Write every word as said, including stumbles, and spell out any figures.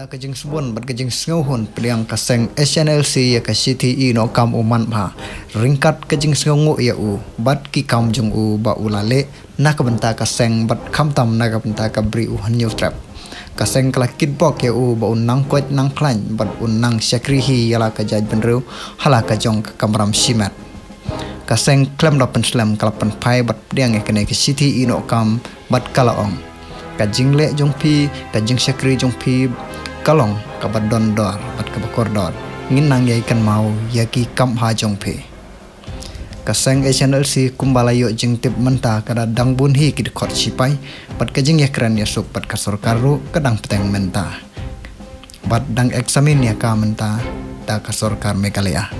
Ka jingsbun bad ka jingsngewhun pdiang ka seng H N L C ïa ka shithi ïehnoh kam u Manbha ryngkat ka jingsngewnguh ïa u bad ki kam jong u ba u la leh na ka bynta ka seng bad khamtam na ka bynta ka Bri u Hynñiewtrep. Ka seng ka la kitbok ïa u ba un nang koit nang khlaiñ bad un nang shakri hi ïa la ka jaitbynriew ha la ka jong ka kamram shimet. Ka seng khlem da pynslem ka la pynphai bad pdiang ïa kane ka shithi ïehnoh kam bad ka la ong, ka jingleh jong phi, ka jingshakri jong phi ka long kaba don dor bad kaba kordor. Ngin nang ïai kynmaw ïa ki kam bha jong phi. Ka seng H N L C kumba la ïoh jingtip mynta ka da dang bun hi ki dkhot shipai bad ka jingïakren ïasuk bad ka sorkar ruh ka dang bteng mynta bad dang examine ïa ka mynta da ka sorkar Meghalaya.